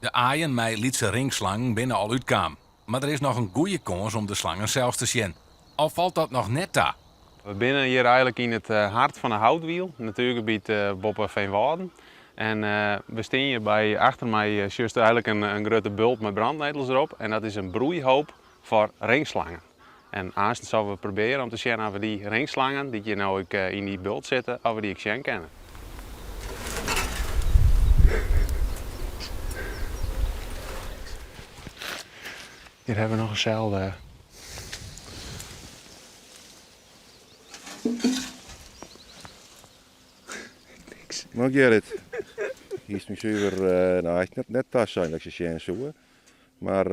De aaien mei lytse ringslangen binne al útkaam, mar der is noch in goeie kâns om de slangen sels te sjen. Al falt dat noch net ta. We binne hjir eigenlik yn it hart fan de Houtwiel, natuergebiet boppe Veenwâlden. En we stean hjir by, achter my sjochst eigenlik in grutte bult mei brandnetels derop en dat is in broeihoop foar ringslangen. En aansten sille we probearje om te sjen oft we dy ringslangen, dy't hjir no ek yn dy bult sitte, oft we dy ek sjen kinne. Hjir hawwe we noch in selde. No Gerrit, hiest my suver, no hiest net net tasein dat ik se sjen soe, mar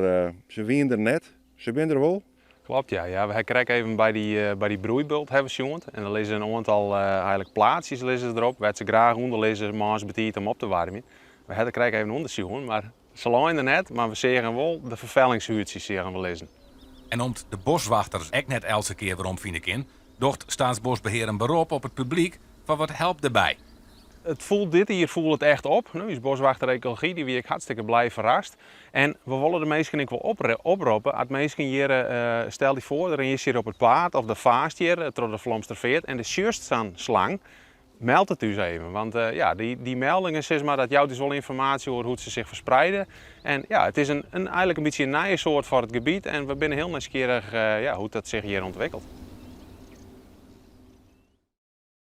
se wienen der net, se binne der wol? Klopt ja, ja we ha krekt even by dy by dy broeibult hawwe we sjoen en der lizze in oantal eigenlik plaatsjes lizze derop wêr't se graach ûnder lizze moarns betiid om op te waarmjen. We ha der krekt even ûnder sjoen, mar Se leine der net, mar we seagen wol de ferfellingshûdsjes seagen we lizzen. En om't de boswachters ek net eltse kear werom fine kin, docht Staatsbosbeheer in berop op it publyk foar wat help derby. It foel dit jier foel it echt op. Us boswachter ekology dy wie ek hartstikke blij ferrast. En we wolle de minsken ek wol oproppe, at minsken hjir, stel dy foar, der rinst hjir op it paad of der faarst hjir troch de Falomsterfeart en der sjochst sa'n slang, Meld it ús even, want ja, dy meldingen sis mar, dat jout ús wol ynformaasje oer hoe't se sich ferspreide. En ja, it is in, in eigenlik in bytsje in nije soart foar it gebiet en we binne hiel nijsgjirrich ja, hoe't dat sich hjir ûntwikkelt.